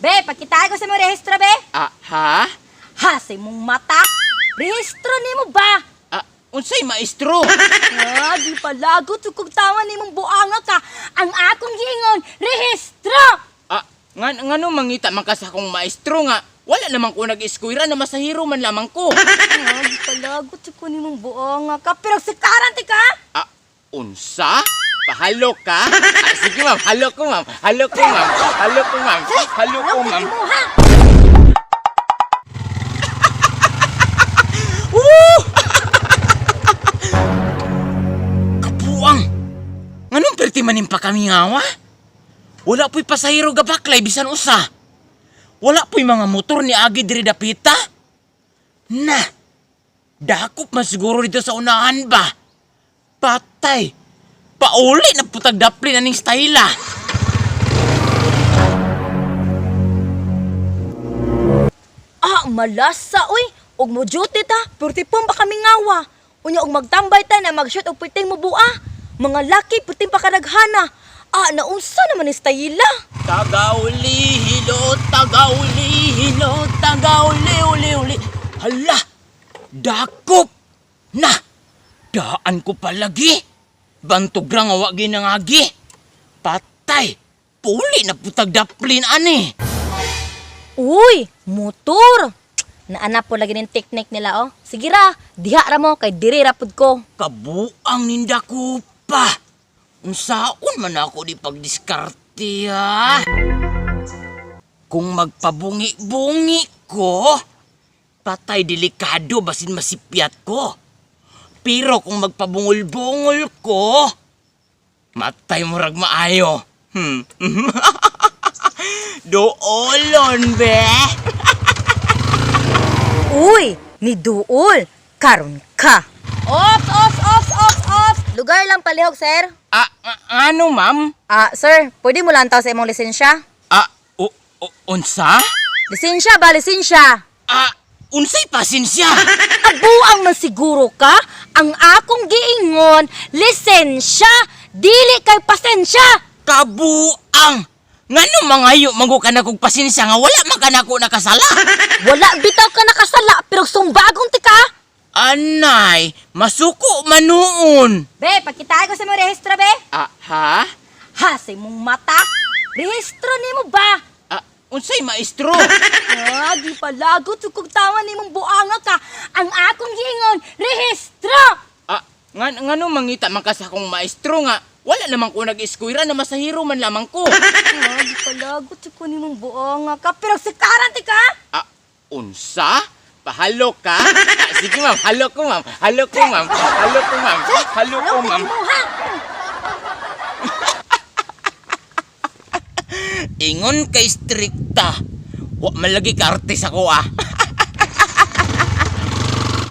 Be, pagkitaan ko sa imong rehistro, be. Ah, ha? Ha, sa imong mata. Rehistro nimo ba? Ah, unsay maestro? Ah, di palagot kung tawa nimong buanga ka. Ang akong giingon, rehistro! Ah, nga ngano mangita man ka sa akong maestro nga wala naman ko nag-eskwela na masahiro man lamang ko. Ah, di palagot ko nimong buanga ka. Pero sikaran ti ka? Ah, unsa? Pahalo ka? Ah, sige ma'am, halo ko ma'am. Halo ko ma'am. Halo ko ma'am. Halo ko ma'am. Mo, ha? Woo! Kabuang! Nganong perti manin pa kami ngawa? Wala po'y pasahero gabaklay bisan usa. Wala po'y mga motor ni Agi diri dapita. Na! Dakop man siguro dito sa unahan ba? Patay! Pauli na putag daplin aning stayla. Ah, malasa oy. Og mo duty ta, perti pa kami ngawa. Unya og magtambay ta na mag-shoot og perting mo bua. Mga laki perting pa kadaghana. Ah, naunsa naman ni stayila. Tagauli, hilo, tagauli, hilo, tagauli, uli, uli. Hala! Dakop! Na! Daan ko palagi! Bantog ra nga wa ginangagi! Patay! Puli na putag daplin ani! Uy, motor. Naanap po lagi ning technique nila oh. Sige ra, diha ra mo kay diri ra pud ko. Kabuang ninda ko pa! Unsaon man ako di pagdiskarte ha? Kung magpabungi-bungi ko, patay delikado basin masipyat ko. Pero kung magpabungol-bungol ko, matay murag maayo. Doolon be! Uy, ni Duol. Karon ka. Off, off, off, off, off. Lugar lang palihog, sir. Ah, ano ma'am? Ah, sir, pwede mo lantaw sa imong lisensya? Ah, unsa? Lisensya ba, lisensya? Ah, unsay pasensya? Abuang man siguro ka, ang akong giingon, lisensya, dili kay pasensya. Kabuang! Ngano mangayo mangu ka na kog pasensya nga wala man ka nako nakasala. Wala bitaw ka nakasala, pero sumbagong ti ka. Anay, masuko manuon. Be, pagkitaan ko sa imong rehistro, be. Ah, ha? Ha, sa imong mata. Rehistro nimo ba? Ah, unsay maestro? Ah, di palagot kung tawa nimong buanga ka. Ang akong giingon, rehistro! Ah, nga ngano mangita man ka sa akong maestro nga wala naman ko nag-eskwela na masahiro man lamang ko. Ah, di palagot ko nimong buanga ka. Pero sikaran ti ka. Ah, unsa? Pahalo ka? Ah, sige ma'am, halo ko ma'am. Halo ko ma'am. Halo ko ma'am. Halo ko ma'am. Mo, ha? Ingon kay strikta. Wa malagi ka artist ako ah.